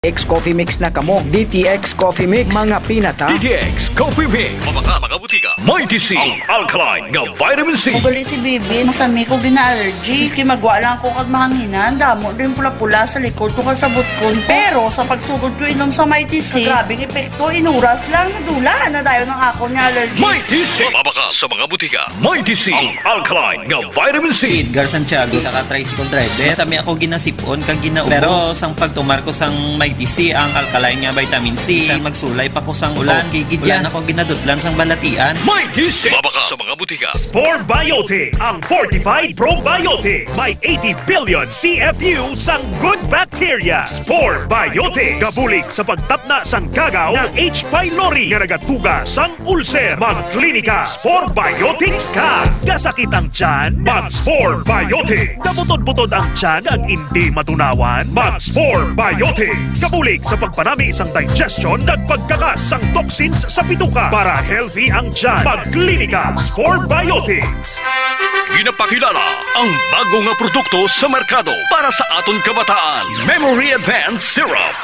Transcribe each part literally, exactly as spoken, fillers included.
X Coffee Mix na kamo. D T X Coffee Mix, mga pinata. D T X Coffee Mix. Mabakal sa mga butika. Mighty C, ang alkaline nga vitamin C. Ugali si Bibi, masami ko gina-allergy. Maski magwa lang ako kag mahanginan, damo din pula-pula sa likod ko kag sa butkon ko. Pero sa pagsugod ko inom sa Mighty C, grabe ang epekto. Inuras lang, nadula na dayon ang akon nga allergy. Mighty C. Mabakal sa mga butika. Mighty C, ang alkaline nga vitamin C. Edgar Santiago, isa ka tricycle driver. Masami ako ginasipon kag ginaubo. Pero sang pagtumar ko sang Mighty C, ang alkaline nga vitamin C, bisan magsulay pa ko sang ulan, okay gid yan. Wala na ko ginadutlan sang balatian. Mighty C. Mabakal sa mga butika. Spore Biotics, ang fortified probiotics. May eighty billion C F U sang good bacteria. Spore Biotics. Gabulig sa pagtapna sang kagaw ng H. pylori nga nagatuga sang ulcer. Magklinika, Spore Biotics ka. Kasakit ang tiyan? Mag Spore Biotics. Kabutod-butod ang tiyan ag indi matunawan? Mag Spore Biotics. Kabulig sa pagpanami sang digestion kag pagkakas sang toxins sa bituka para healthy ang tiyan. Magklinika, Spore Biotics. Ginapakilala ang bago nga produkto sa merkado para sa aton kabataan, Memory Advance Syrup.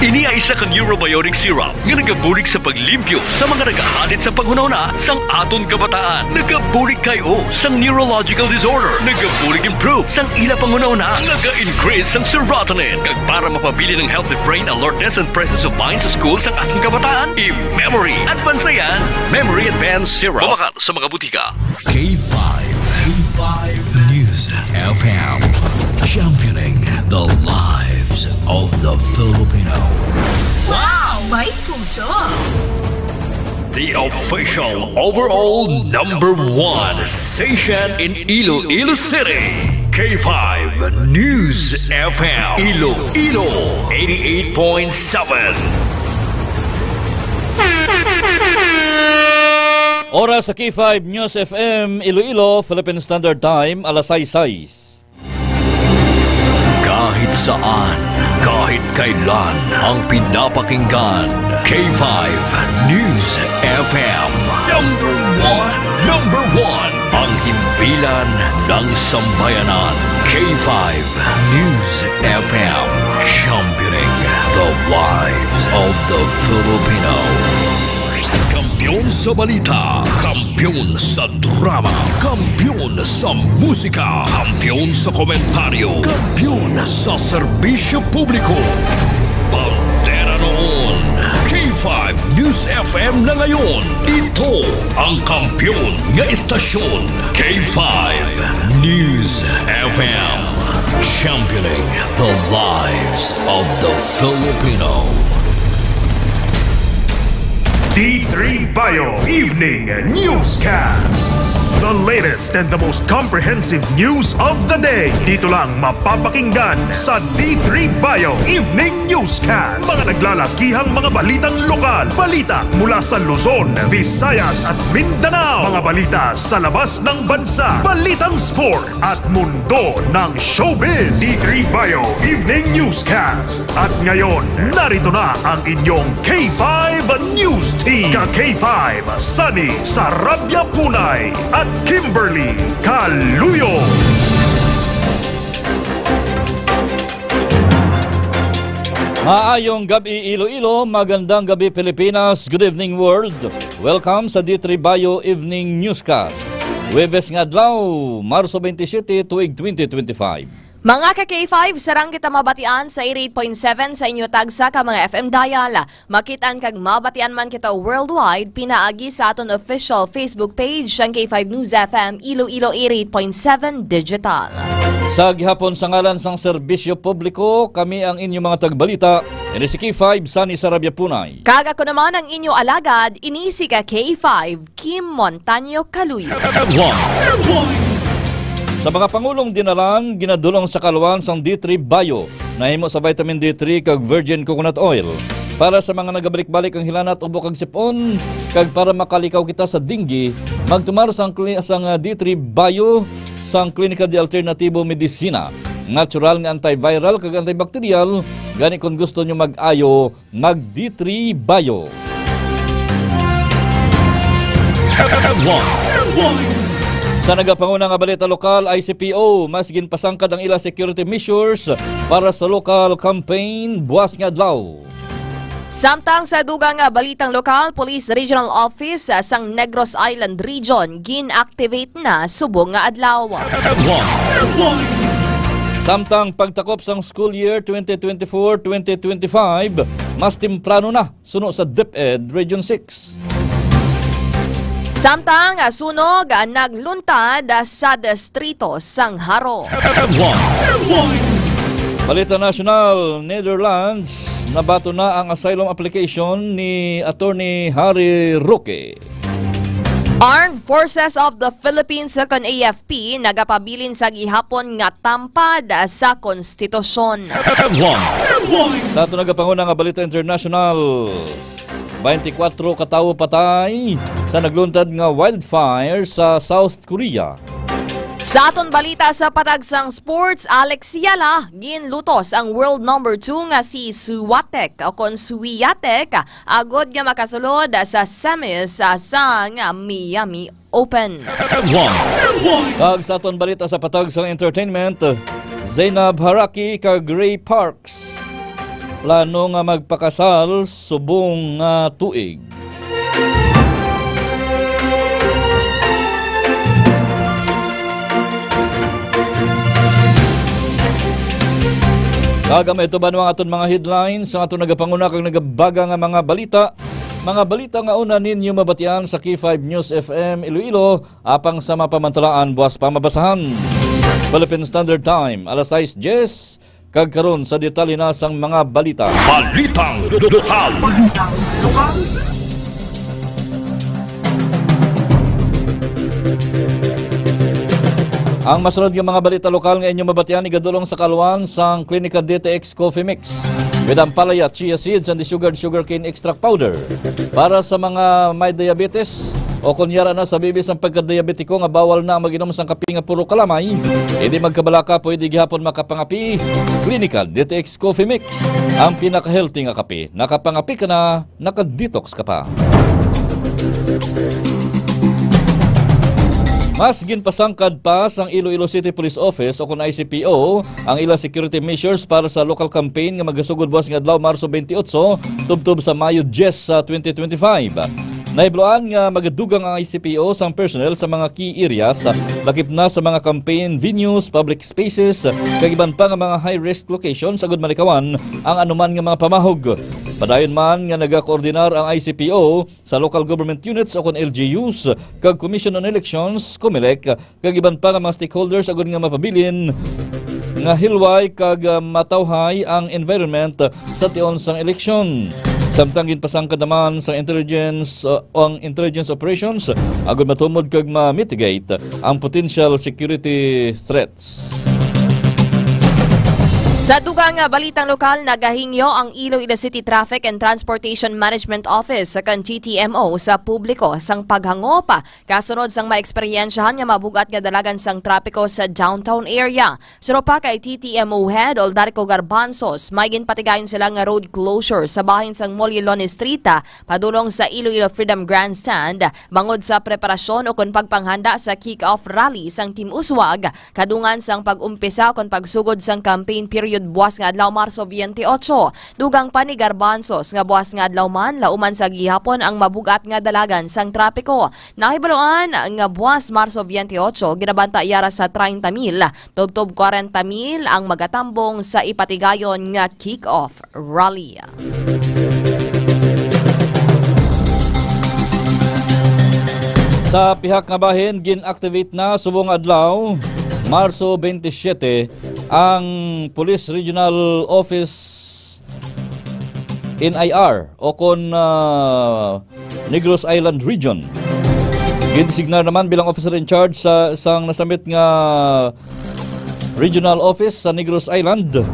Ini ay isa ka neurobiotic syrup nga nagabulig sa paglimpyo sa mga nagahalid sa panghunahuna sang aton kabataan. Nagabulig kay o sang neurological disorder. Nagabulig improve sang ila panghunahuna. Naga-increase sang serotonin. Kag para mapabilin ang healthy brain alertness and presence of mind sa school sang aton kabataan, i-memory advance na yan. Memory Advance Syrup. Mabakal sa mga butika. K five, K five News F M, championing the lives of the Filipino. Wow! May puso! The official overall number one station in Iloilo City. K five News F M, Iloilo, eighty-eight point seven. Oras sa K five News F M Iloilo, Philippine Standard Time, alas sais sais. Kahit saan, kahit kailan, ang pinapakinggan, K five News F M. Number one, number one, ang himpilan ng sambayanan, K five News F M, championing the lives of the Filipino. Kampiyon sa balita, kampiyon sa drama, kampiyon sa musika, kampiyon sa komentaryo, kampiyon sa serbisyo publiko. Bandera noon, K five News F M na ngayon. Ito ang kampiyon nga istasyon, K five News F M. Championing the lives of the Filipino. D three Bio Evening Newscast. The latest and the most comprehensive news of the day. Dito lang mapapakinggan sa D three Bio Evening Newscast. Mga naglalakihang mga balitang lokal, balita mula sa Luzon, Visayas, at Mindanao. Mga balita sa labas ng bansa, balitang sport, at mundo ng showbiz. D three Bio Evening Newscast. At ngayon, narito na ang inyong K five News Team. Ka K five, Sunny Sarabia Punay at Kimberly Caluyo. Maayong gab-i, Iloilo. Magandang gabi, Pilipinas. Good evening, world. Welcome sa D three Bio Evening Newscast. Huwebes nga adlaw, Marso twenty-seven, tuig twenty twenty-five. Mga ka K five, sarang kita mabatian sa eighty-eight point seven sa inyo tagsa ka mga F M dial. Makit-an kag mabatian man kita worldwide pinaagi sa aton official Facebook page, ang K five News F M Iloilo eighty-eight point seven Digital. Sa gihapon, sa ngalan sang serbisyo publiko, kami ang inyo mga tagbalita. Ini si K five, Sunny Sarabia Punay. Kag ako naman ang inyo alagad, ini si ka K five, Kim Montaño Caluyo. Headlines. Sa mga pangulong dinalan, ginadulong sa kaluan sang D three Bio, nahimo sa vitamin D three kag virgin coconut oil. Para sa mga nagabalik-balik ang hilanat, ubo kag sipon, kag para makalikaw kita sa dengue, magtumar sang kli-, sang, ah, D three Bio sang Klinika de Alternativo Medicina. Natural nga antiviral kag antibacterial, gani kon gusto nyo mag-ayo, mag D three Bio. Headlines. Sa nagapanguna nga balita lokal, I C P O, mas ginpasangkad ang ila security measures para sa local campaign buwas nga adlaw. Samtang sa dugang nga balitang lokal, Police Regional Office, ah, sang Negros Island Region gin-activate na subong nga adlaw. Samtang pagtakop sang school year twenty twenty-four twenty twenty-five, mas temprano na suno sa DepEd Region six. Samtang, ah, sunog, ah, nagluntad, ah, sa distrito sang Jaro. Balita nasyonal, Netherlands, nabaton na ang asylum application ni Attorney Harry Roque. Armed Forces of the Philippines, kon A F P, nagapabilin sa gihapon nga tampad sa konstitusyon. Sa ato nagapanguna nga balita international, twenty-four ka tawo patay sa nagluntad nga wildfire sa South Korea. Sa aton balita sa patag sang sports, Alex Yala, ginlutos ang world number two nga si Swiatek o kon Swiatek agod nga makasulod sa semis, ah, sang Miami Open. Kag sa aton balita sa patag sang entertainment, Zainab Haraki kag Ray Parks plano nga magpakasal subong nga tuig. Kag amo ito ba ang aton mga headlines, ang aton nagapanguna kag nagabaga nga mga balita. Mga balita nga una ninyo mabatian sa K five News F M Iloilo, apang sa mapamantalaan buwas pa mabasahan. Philippine Standard Time, alas sais diyes, kag karon sa detalye na sang mga balita. Balitang lokal. Ang masunod nga mga balita lokal nga inyo mabatian igadulong sa kalwan sang Clinica D T X Coffee Mix with ampalaya, chia seeds, and the sugared sugarcane extract powder. Para sa mga may diabetes o kon yara na sa bibis ang pagkadiabetiko nga bawal na ang mag-inom sang kape nga puro kalamay, hindi magkabalaka, pwede gihapon makapangapi. Clinica D T X Coffee Mix, ang pinaka-healthy nga kape. Nakapangapi ka na, naka-detox ka pa. Mas ginpasangkad pa sang Iloilo City Police Office o kon I C P O ang ila security measures para sa local campaign nga magasugod buwas nga adlaw, Marso twenty-eight, tubtob sa Mayo diyes sa twenty twenty-five. Nahibaluan nga magadugang ang I C P O sang personnel sa mga key areas, lakip na sa mga campaign venues, public spaces, kag iban pa nga mga high-risk locations agud malikawan ang anuman nga mga pamahog. Padayon man nga nagakoordinar ang I C P O sa local government units o kon L G Us kag Commission on Elections, COMELEC, kag iban pa nga mga stakeholders agud nga mapabilin nga hilway kag, ah, matawhay ang environment sa tion sang eleksyon. Samtang ginpasangkad naman sa intelligence, ah, ang intelligence operations agud matumod kag ma-mitigate ang potential security threats. Sa dugang nga balitang lokal, nagahingyo ang Iloilo City Traffic and Transportation Management Office, kon T T M O, sa publiko sang paghangop kasunod sang maeksperyensyahan nga mabugat nga dalagan sang trapiko sa downtown area. Suno pa kay T T M O Head Oldarico Garbanzos, may ginpatigayon sila nga road closure sa bahin sang Mollilones Street, ah, padulong sa Iloilo Freedom Grandstand, bangod sa preparasyon o kon pagpanghanda sa kick-off rally sang Team Uswag, kadungan sang pag-umpisa o kon pagsugod sang campaign period buwas nga adlaw, Marso twenty-eight. Dugang pa ni Garbanzos nga buwas nga adlaw man, lauman sa gihapon ang mabugat nga dalagan sang trapiko. Nahibaluan nga buwas Marso twenty-eight, ginabanta yara sa treinta mil tubtob kwarenta mil ang magatambong sa ipatigayon nga kick-off rally. Sa pihak nga bahin, gin-activate na subong adlaw, Marso twenty-seven, ang Police Regional Office N I R o kon, ah, Negros Island Region. Gindesignar naman bilang officer in charge sa sang nasamit nga regional office sa Negros Island.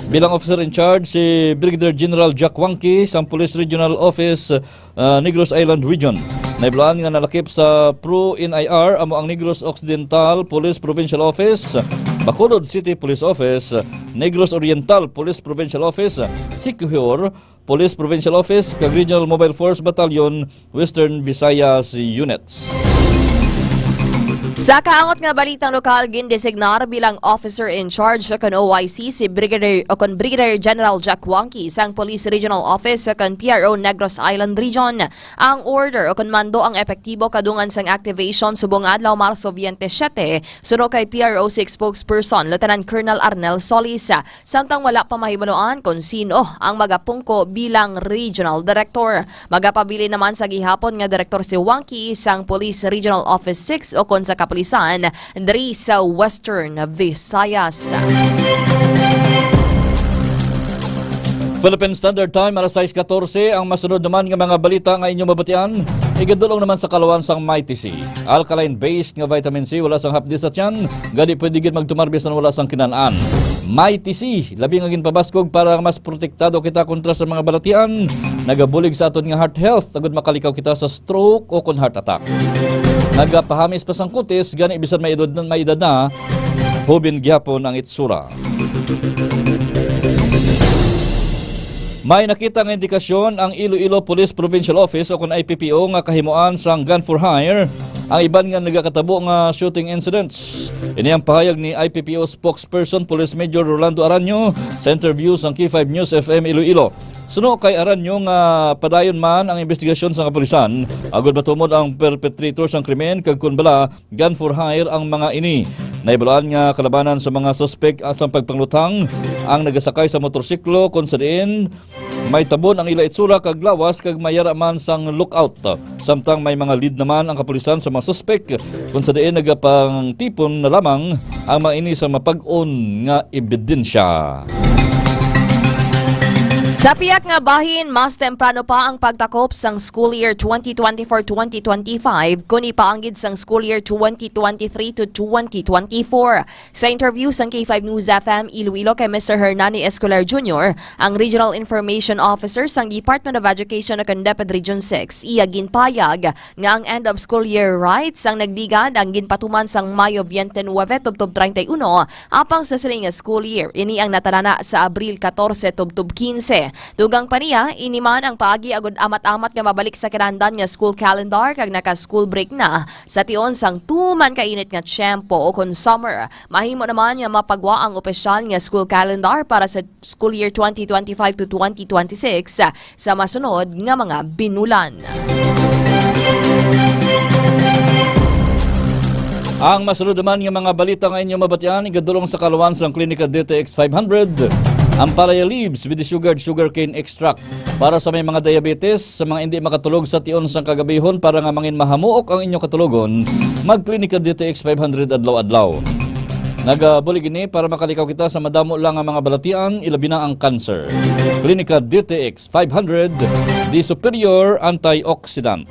Bilang officer in charge si Brigadier General Jack Wangki sang Police Regional Office, ah, Negros Island Region. Nahibaluan nga nalakip sa Pro N I R amo ang Negros Occidental Police Provincial Office, Bacolod City Police Office, Negros Oriental Police Provincial Office, Siquijor Police Provincial Office, kag Regional Mobile Force Battalion, Western Visayas Units. Sa kaangot nga balitang lokal, gindesignar bilang officer in charge o kon O I C si Brigadier, o kon Brigadier General Jack Wangki sang Police Regional Office o kon P R O Negros Island Region. Ang order o kon mando ang epektibo kadungan sang activation subong adlaw, Marso twenty-seven, suno kay P R O six spokesperson Lieutenant Colonel Arnel Solis, samtang wala pa mahibaluan kon sino ang magapungko bilang regional director. Magapabilin naman sa gihapon nga direktor si Wangki sang Police Regional Office six o kon sa kapulisan diri sa Western Visayas. Philippine Standard Time, alas sais katorse. Ang masunod naman nga mga balita nga inyo mabatian, igadulong naman sa kalawan sang Mighty C. Alkaline-based nga vitamin C, wala sang hapdi sa tiyan, gani pwede gid magtumar bisan wala sang kinan-an. Mighty C, labi nga ginpabaskog para mas protektado kita kontra sa mga balatian. Nagabulig sa aton nga heart health, agud makalikaw kita sa stroke o kon heart attack. Nagapahamis pa sang kutis, gani bisan may edad, may edad na, hubin gihapon ang itsura. May nakita nga indikasyon ang Iloilo Police Provincial Office o kon I P P O nga kahimuan sang gun for hire ang iban nga nagakatabo nga shooting incidents. Ini ang pahayag ni I P P O spokesperson Police Major Rolando Aranyo sa interview sang K five News F M Iloilo. Suno kay Aranyo nga padayon man ang investigasyon sa kapulisan agud matumod ang perpetrator sang krimen kag kon bala gun for hire ang mga ini. Nahibaluan nga kalabanan sa mga suspek sa pagpangluthang ang nagasakay sa motorsiklo, kon sa diin may tabon ang ila itsura kag lawas kag may yara man sang lookout. Samtang may mga lead naman ang kapulisan sa mga suspek, kon sa diin nagapangtipon na lamang ang mga ini sa mapag-on nga ebidensya. Sa pihak nga bahin, mas temprano pa ang pagtakop sang school year twenty twenty-four twenty twenty-five kundi paanggid sang school year twenty twenty-three to twenty twenty-four. Sa interview sang K five News F M Iloilo kay Mister Hernani Escolar Junior, ang Regional Information Officer sang Department of Education o kon DepEd Region six, iya ginpahayag nga ang end of school year rights ang nagligad ang ginpatuman sang Mayo twenty-nine tubtob treinta y uno, apang sa siling nga school year, ini ang natalana sa Abril katorse tubtob kinse. Dugang pa niya, ini man ang paagi agud amat-amat nga mabalik sa kinahanglan nga school calendar kag naka-school break na sa tion sang tuman ka init nga tiyempo o kon summer. Mahimo naman nga mapagwa ang opisyal nga school calendar para sa school year twenty twenty-five to twenty twenty-six sa masunod nga mga binulan. Ang masunod naman nga mga balita nga inyo mabatian, igadulong sa kalawan sang Klinika D T X five hundred, ang Palaya Leaves with the Sugared Sugarcane Extract. Para sa may mga diabetes, sa mga indi makatulog sa tion sang kagabihon para nga mangin mahamuok ang inyo katulogon, magklinika D T X five hundred adlaw-adlaw. Nagabulig ini para makalikaw kita sa madamo lang nga mga balatian, ilabi na ang cancer. Klinika D T X five hundred, the superior antioxidant.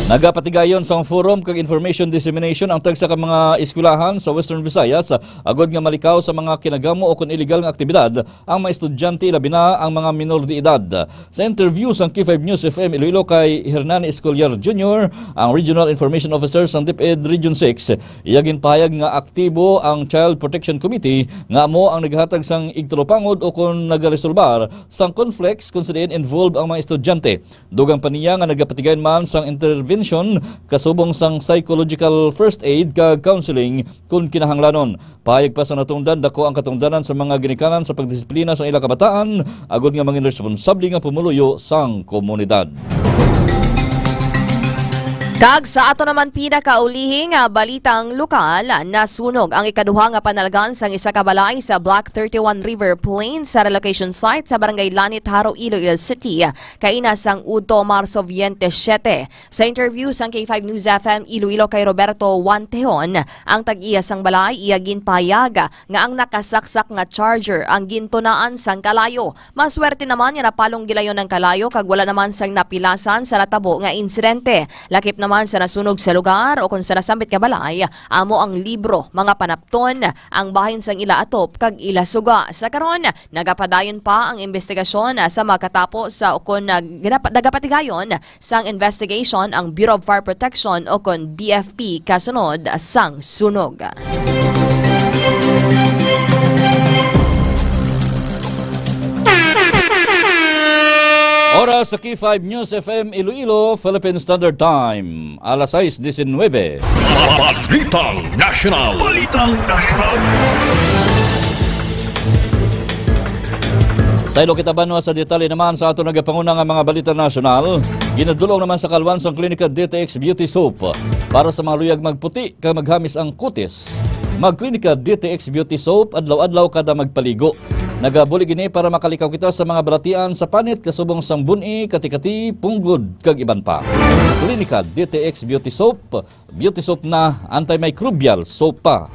Nagapatigayon sang forum kag information dissemination ang tagsa ka mga eskwelahan sa Western Visayas agod nga malikaw sa mga kinagamo o kon illegal nga aktibidad ang mga estudyante, ilabi na ang mga minor de edad. Sa interview sang K five News F M Iloilo kay Hernani Escoliar Junior, ang Regional Information Officer sang DepEd Region six, iya ginpahayag nga aktibo ang Child Protection Committee nga amo ang naghatag sang igtalupangod o kon nagaresolbar sang conflicts kon sa diin involved ang mga estudyante. Dugang pa niya nga nagapatigayon man sang intervention kasubong sang psychological first aid kag counseling kon kinahanglanon. Pahayag pa sa natungdan, dako ang katungdanan sa mga ginikanan sa pagdisiplina sa ila kabataan agod nga mangin responsable nga pumuluyo sang komunidad. Kag sa ato naman pinakaulihi nga balitang lokal, nasunog ang ikaduha nga panalgan sang isa ka balay sa Block thirty-one River Plain sa relocation site sa Barangay Lanit, Jaro, Iloilo City, kaina sang udto Marso twenty-seven. Sa interview sang K five News F M Iloilo kay Roberto Juan Tejon, ang tag-iya sang balay, iya ginpahayag nga ang nakasaksak nga charger ang gintunaan sang kalayo. Maswerte naman nga napalong gilayon ang kalayo kag wala naman sang napilasan sa natabo nga insidente. Lakip naman sa nasunog sa lugar o kon sa nasambit nga balay, amo ang libro, mga panapton, ang bahin sang ila atop kag ila suga. Sa karon, nagapadayon pa ang imbestigasyon sa makatapo sa ukon nag-, nagapatigayon sang investigation ang Bureau of Fire Protection o kon B F P kasunod sang sunog. Oras Sa K five News F M Iloilo, Philippine Standard Time, alas sais disinuybe. Balitang National. Balitang National. Saylo kita banwa sa detalye naman sa aton nagapanguna nga mga balita nasyonal. Ginadulong naman sa kalwan sang Klinika D T X Beauty Soap para sa mga luyag magputi kag maghamis ang kutis. Magklinika D T X Beauty Soap adlaw-adlaw kada magpaligo. Nagabulig ini para makalikaw kita sa mga balatian sa panit kasubong sang bun-i, kati-kati, punggod, kag iban pa. Klinika D T X Beauty Soap, beauty soap na, antimicrobial soap pa.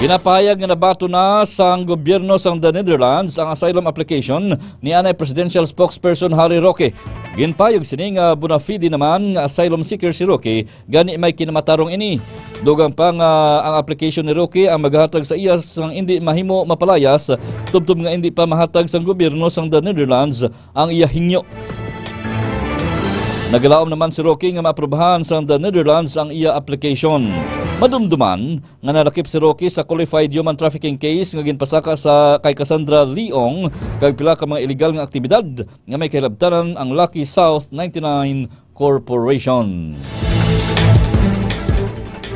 Ginapahayag nga nabaton na sang gobyerno sang The Netherlands ang asylum application ni anay presidential spokesperson Harry Roque. Ginpahayag sini nga bona fide naman nga asylum seeker si Roque, gani may kinamatarong ini. Dugang pa nga ang application ni Roque ang maghatag sa iya sang indi mahimo mapalayas, tubtob nga indi pa mahatag sang gobyerno sang The Netherlands ang iya hingyo. Nagalaom naman si Roque nga maaprubahan sang The Netherlands ang iya application. Madumduman nga nalakip si Roque sa qualified human trafficking case nga ginpasaka sa kay Cassandra Leong kag pila ka mga illegal nga aktibidad nga may kahilabtanan ang Lucky South ninety-nine Corporation.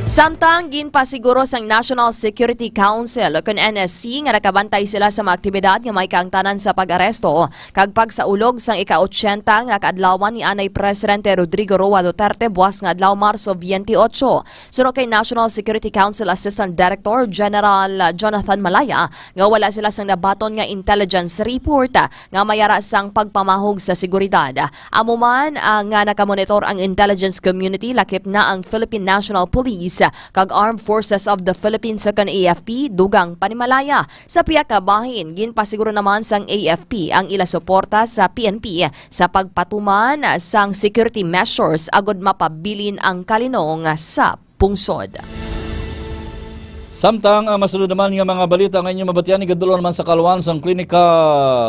Samtang ginpasiguro sang National Security Council o kon N S C nga nakabantay sila sa mga aktibidad nga may kaangtanan sa pag-aresto kag pagsaulog sang ika-ochenta nga kaadlawan ni anay Presidente Rodrigo Roa Duterte buwas nga adlaw, Marso veintiocho. Suno kay National Security Council Assistant Director General Jonathan Malaya nga wala sila sang nabaton nga intelligence report nga mayara sang pagpamahog sa seguridad. Amo man, ah, nga nakamonitor ang intelligence community, lakip na ang Philippine National Police kag Armed Forces of the Philippines o kon A F P, dugang pa ni Malaya. Sa pihak ka bahin, ginpasiguro naman sang A F P ang ila suporta sa P N P sa pagpatuman sang security measures agud mapabilin ang kalinong sa pungsod. Samtang ang masunod naman nga mga balita nga inyo mabatian, igadulong naman sa kalwan sang Klinika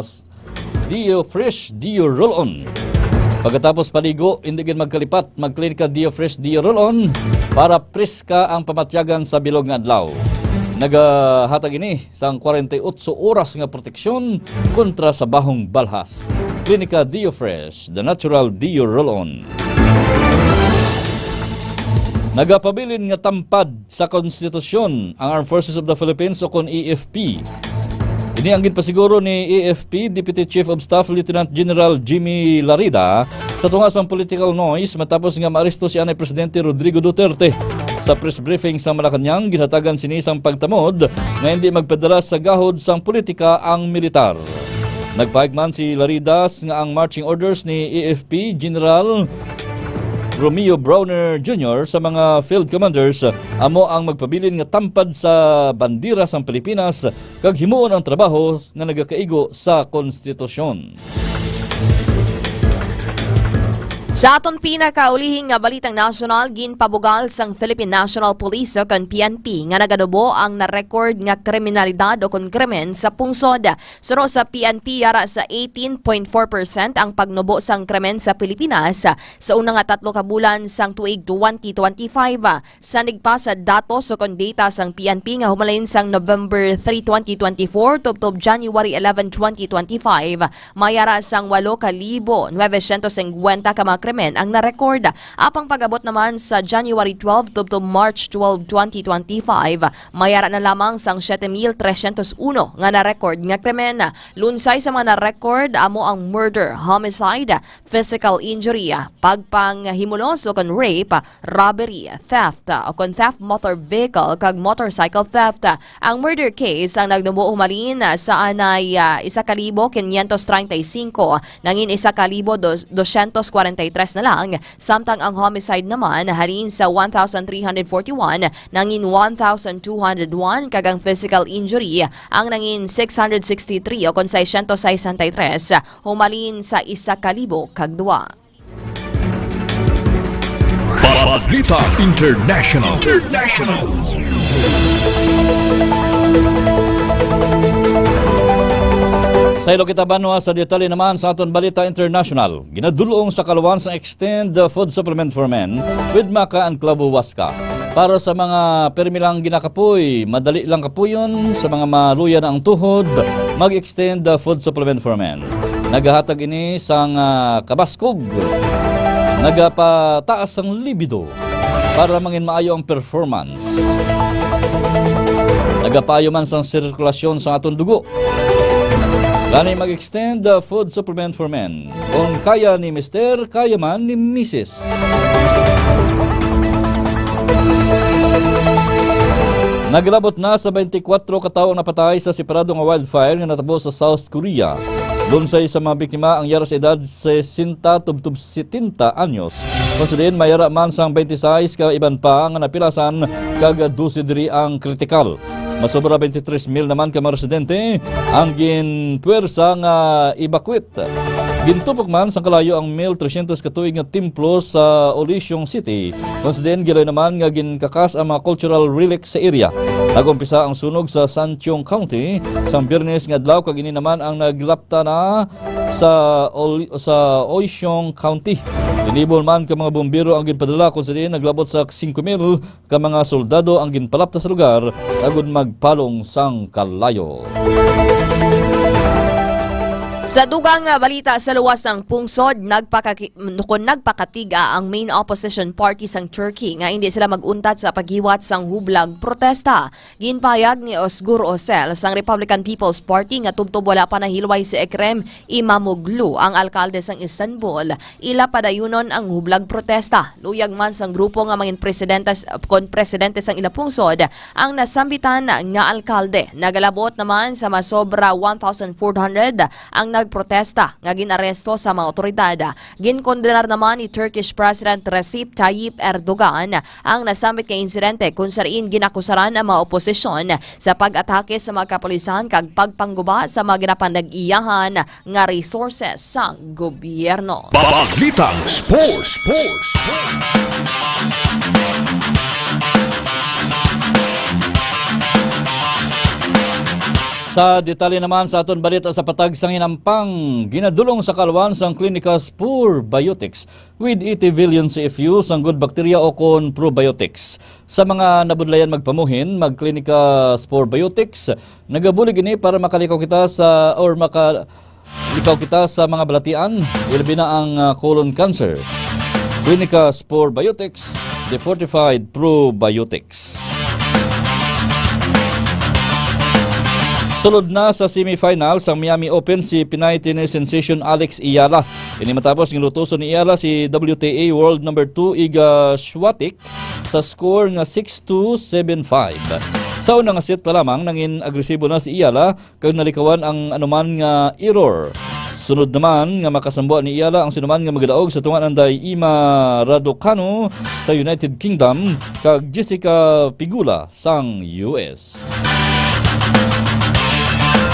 Dio Fresh Dio Roll-On. Pagkatapos paligo, hindi gid magkalipat, magklinika Dio Fresh Dio Roll-On para preska ang pamatyagan sa bilog nga adlaw. Nagahatag ini sang kwarenta y otso oras nga proteksyon kontra sa bahong balhas. Klinika Dio Fresh, the natural Dio Roll-On. Nagapabilin nga tampad sa konstitusyon ang Armed Forces of the Philippines o kon A F P. Ini ang ginpasiguro ni A F P Deputy Chief of Staff Lieutenant General Jimmy Larida sa tunga sang political noise matapos nga maaresto si anay Presidente Rodrigo Duterte. Sa press briefing sa Malacañang, ginhatagan sini sang pagtamod nga hindi magpadala sa gahod sang politika ang militar. Nagpahayag man si Laridas nga ang marching orders ni A F P General Romeo Brawner Junior sa mga field commanders amo ang magpabilin nga tampad sa bandera sang Pilipinas kag himuon ang trabaho nga nagakaigo sa konstitusyon. Sa aton pinakaulihing nga balitang nasyonal, ginpabugal sang Philippine National Police o kon P N P nga naganubo ang na-record nga kriminalidad o kon krimen sa pungsod. Suno sa P N P, yara sa eighteen point four percent ang pagnubo sang krimen sa Pilipinas sa una nga tatlo ka bulan sang tuig twenty twenty-five. Sa nagpa sa datos o kon data sang P N P nga humalin sang November three, twenty twenty-four tubtob January eleven, twenty twenty-five, mayara sang walo ka libo nuebe syentos singkwenta ka mga krimen ang na-record. Apang pag-abot naman sa January twelve tubtob March twelve, twenty twenty-five, mayara na lamang sang siyete mil tresyentos uno nga na-record nga krimen. Lunsay sa mga na-record amo ang murder, homicide, physical injury, pagpanghimulos o kon rape, robbery, theft, o kon theft motor vehicle kag motorcycle theft. Ang murder case ang nagnubo humalin sa anay, ah, isa ka libo quinientos treinta y cinco, nangin isa ka libo dos-, dosyentos kwarenta y tres na lang, samtang ang homicide naman halin sa one thousand three hundred forty-one, nangin one thousand two hundred one, kag ang physical injury ang nangin six hundred sixty-three o kon seiscientos sesenta y tres, humalin sa isa ka libo kag dua. Balita International. International. Saylo kita banwa sa detalye naman sa aton balita international. Ginadulong sa kalwan sa Extend Food Supplement for Men with Maca and Clavo Huasca. Para sa mga pirmi lang ginakapoy, madali lang kapuyon. Sa mga maluya na ang tuhod, mag-extend the food supplement for men. Nagahatag ini sang, ah, kabaskog. Nagapataas ang libido para mangin maayo ang performance. Nagapaayo man sang sirkulasyon sang atong dugo. Gani mag-extend the food supplement for men. Kung kaya ni Mister, kaya man ni Missus. Naglabot na sa twenty-four ka tawo ang napatay sa separado nga wildfire nga natabo sa South Korea. Lunsay sa mga biktima ang yara sa edad sesenta tubtob setenta anyos. Kung sa diin, may yara man sang twenty-six ka iban pa nga napilasan, kag dose diri ang kritikal. Masobra twenty-three mil naman ka mga residente ang ginpuwersa nga evacuate. Gintupok man sang kalayo ang mil tresyentos ka tuig nga templo sa Olisong City, kung sa diin gilayo naman nga ginkakas ang mga cultural relics sa area. Nag-umpisa ang sunog sa Santiong County sang Biyernes nga adlaw, kag ini naman ang naglapta na sa Oli-, sa Oisong County. Linibo man ka mga bumbero ang ginpadala, kung sa diin naglabot sa singko mil ka mga soldado ang ginpalapta sa lugar agud magpalong sang kalayo. Sa dugang nga balita, sa luwas sang pungsod, nagpakaki-, nagpakatiga ang main opposition party sang Turkey nga hindi sila mag-untat sa paghiwat sang hublag protesta. Ginpahayag ni Özgür Özel sang Republican People's Party nga tubtob wala pa nahilway si Ekrem Imamoglu, ang alkalde sang Istanbul, ila padayunon ang hublag protesta. Luyag man sang grupo nga mangin presidente s-, kon presidente sang ila pungsod ang nasambitan nga alkalde. Nagalabot naman sa masobra one thousand four hundred ang nagprotesta nga gin-aresto sa mga awtoridad. Ginkondenar naman ni Turkish President Recep Tayyip Erdogan ang nasambit nga insidente, kung sa diin ginakusaran ang mga oposisyon sa pag-atake sa mga kapulisan kag pagpangguba sa mga ginapanag-iyahan nga resources sang gobyerno. Balitang Sports. Sports. Sa detalye naman sa aton balita sa patag sang hinampang, ginadulong sa kaalwan sang Clinicas Probiotics with eighty billion C F U sang good bacteria o kon probiotics. Sa mga nabudlayan magpamuhin, mag-Clinicas Probiotics. Nagabulig ini para makalikaw kita sa, or makalikaw kita sa mga balatian, ilabi na ang, ah, colon cancer. Clinicas Probiotics, the fortified probiotics. Sulod na sa semifinals ang Miami Open si Pinay tennis sensation Alex Eala. Ini matapos nga lutuson ni Eala si W T A world number two Iga Swiatek sa score nga six two, seven five. Sa una nga set pa lamang, nangin agresibo na si Eala kag nalikawan ang anuman nga error. Sunod naman nga makasambwa ni Eala ang sinuman nga magadaog sa tunga-anday Emma Raducanu sa United Kingdom kag Jessica Pegula sang U S.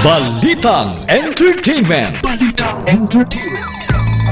Balitang Entertainment. Balitang Entertainment.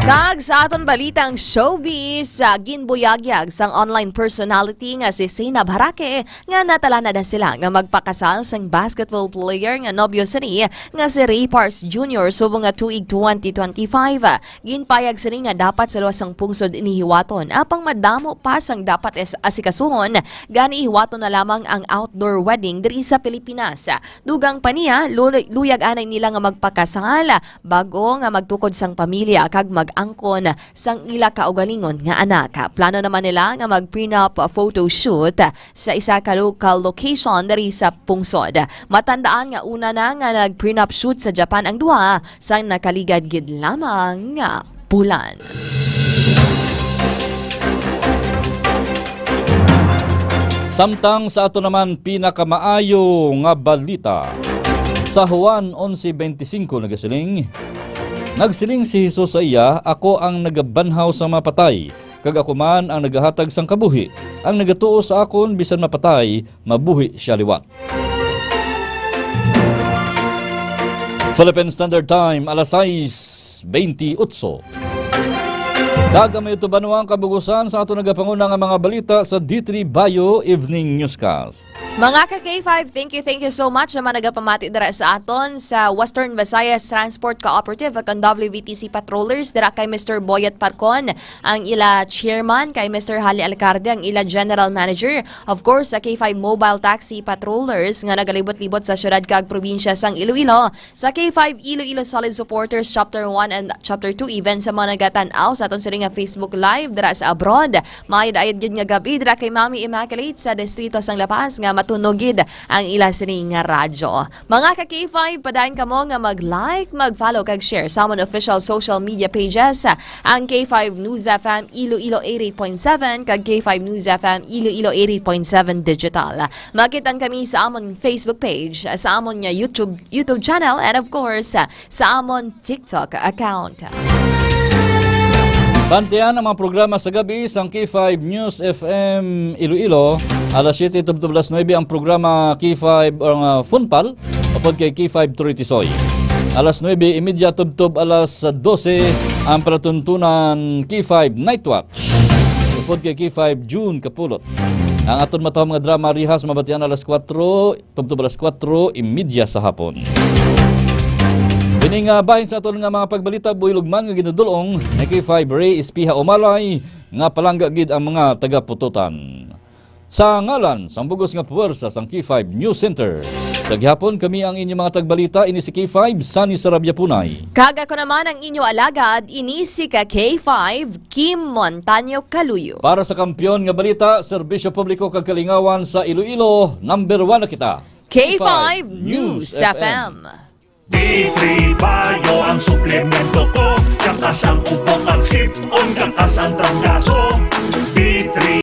Kag sa aton balitang showbiz, sa ginbuyagyag sang online personality nga si Zainab Harake nga natalana na sila nga magpakasal sang basketball player nga nobyo sini nga si Ray Parks Junior subong nga tuig twenty twenty-five. Ginpayag sini nga dapat sa luwas sang pungsod ini hiwaton, apang madamo pa sang dapat is-, asikasuhon, gani hiwaton na lamang ang outdoor wedding diri sa Pilipinas. Dugang pa niya, lu-, luyag anay nila nga magpakasal bag-o nga magtukod sang pamilya kag mag-angkon sang ila kaugalingon nga anak. Plano naman nila nga mag-prenup photo shoot sa isa ka local location diri sa pungsod. Matandaan nga una na nga nag-prenup shoot sa Japan ang duha sang nakaligad gid lamang nga bulan. Samtang sa ato naman pinakamaayo nga balita, sa Juan onse veinticinco nagasiling, nagsiling si Jesus sa iya, "Ako ang nagabanhaw sa mga patay, kag ako man ang nagahatag sang kabuhi. Ang nagatuo sa akon, bisan mapatay, mabuhi sia liwat." Philippine Standard Time, alas sais bentiocho. Kag ang may tubanwang kabugusan sa ato nagapanguna nga mga balita sa D three Bayo Evening Newscast. Mga ka K five, thank you, thank you so much sa mga nagapamati dira sa aton sa Western Visayas Transport Cooperative, kag W V T C Patrollers, dira kay Mister Boyet Parcon, ang ila chairman, kay Mister Hali Alcarde, ang ila general manager. Of course, sa K five Mobile Taxi Patrollers nga nagalibot-libot sa syudad kag probinsya sang Iloilo, sa K five Iloilo Solid Supporters Chapter one and Chapter two, even sa mga nagatan-aw sa aton sini nga Facebook Live dira sa abroad. Maayad-ayad gid nga gab-i dira kay Mami Immaculate sa distrito sang La Paz nga matunog gid ang ila sini nga radyo. Mga ka K five, padayon kamo nga mag-like, mag-follow kag share sa amon official social media pages, ang K five News F M Iloilo eighty-eight point seven kag K five News F M Iloilo eighty-eight point seven digital. Makit-an kami sa amon Facebook page, sa amon nga YouTube YouTube channel, and of course, sa amon TikTok account. Bantayan ang mga programa sa gab-i sang K five News F M Iloilo. Alas siyete tubtob alas nuebe ang programa K five, or, uh, Funpal, upod kay K five Turitisoy. Alas nuebe y media tubtob alas dose ang palatuntunan K five Night Watch, upod kay K five June Kapulot. Ang aton matahom nga drama Rihas mabatian alas kuwatro tubtob alas kuwatro y media sa hapon. Ini nga bahin sa aton nga mga pagbalita, buylog man nga ginadul-ong ni K five Ray Espiha Umalay nga palangga gid ang mga tagaputotan. Sa ngalan sang bugos nga puwersa sang K five News Center, sa gihapon kami ang inyong mga tagbalita, ini si K five Sunny Sarabia Punay. Kag ako naman ang inyo alagad, ini si ka K five Kim Montaño Kaluyo. Para sa Kampiyon nga Balita, Serbisyo Publiko kag Kalingawan sa Iloilo, number one na kita. K five News F M. D three Bayo ang suplemento ko. Kakas ang ubo kag sip-on, kakas ang trangkaso. D three